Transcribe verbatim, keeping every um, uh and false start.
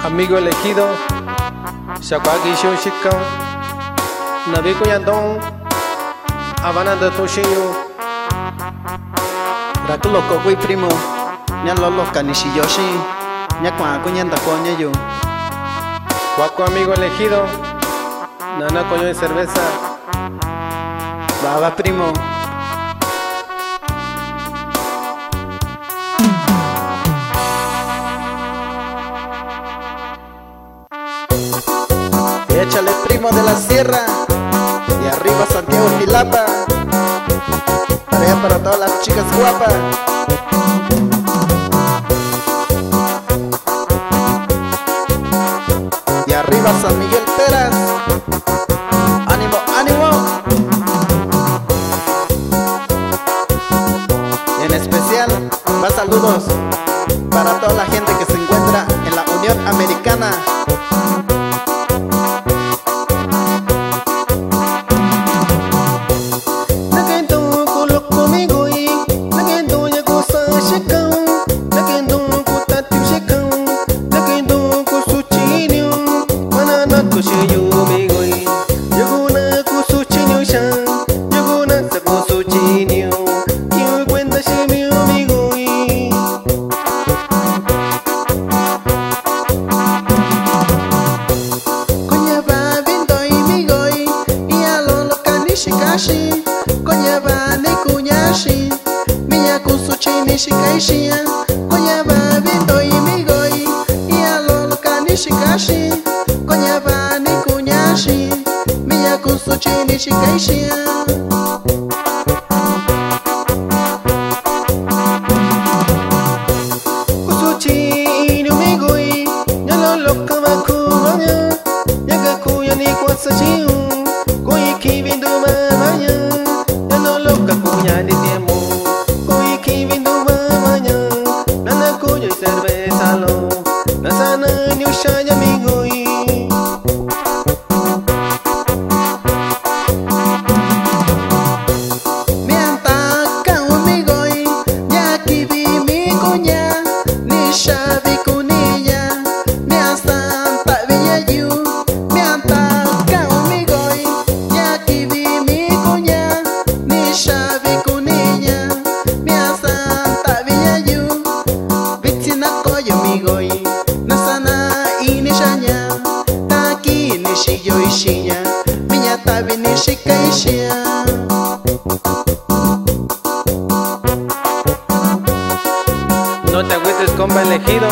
Amigo elegido, xa kuaꞌa kixi un xika un. Na vi kuña ndoꞌo un, a va na ndoꞌo tu xiꞌin yu. Ra tu loko kui primo, ña lolo ka ni xiyo xiꞌin, ña kuaꞌan ku ña ndakoña yu. Kuaku amigo elegido, na na koño iin cerveza. Va va primo. Échale, primo de la sierra. Y arriba Santiago Tilapa. Tarea para todas las chicas guapas. Y arriba San Miguel Peras. Ánimo, ánimo. En especial, más saludos para toda la gente que se encuentra en la Unión Americana. Kuña vaꞌa vi ndo, amigo, iin a lolo ka ni xika xiꞌin. Kuña vaꞌa ni kuña xiꞌin, mii ña kusuchi ni xika xiꞌin ña. Kuña vaꞌa vi ndo, amigo, iin a lolo ka ni xika xiꞌin. Kuña vaꞌa ni kuña xiꞌin, mii ña kusuchi ni xika xiꞌin ña. Kusuchi ini, amigo, ña lolo ka va kuu va ña, ña ka kuña ni kuaꞌa sachiñu, ku iin kivi nduvaꞌa va ña, ña lolo ka kuña ni tiempo, ku iin kivi nduvaꞌa va ña, na na koño cerveza lo, na sana ni uxa ña, amigo. Mientras ka, amigo, ña kivi mii kuña ni xavi kuni ña, mia santaꞌvi ña yu. Mientras ka, amigo, ña kivi mii kuña ni xavi kuni ña, mia santaꞌvi ña yu. Vichin na koyo, amigo, na sana ini xaña, ta kii ni xiyo ixi ña, mii ña taꞌvi ni xika ixi ña. No te agüites, compa elegido.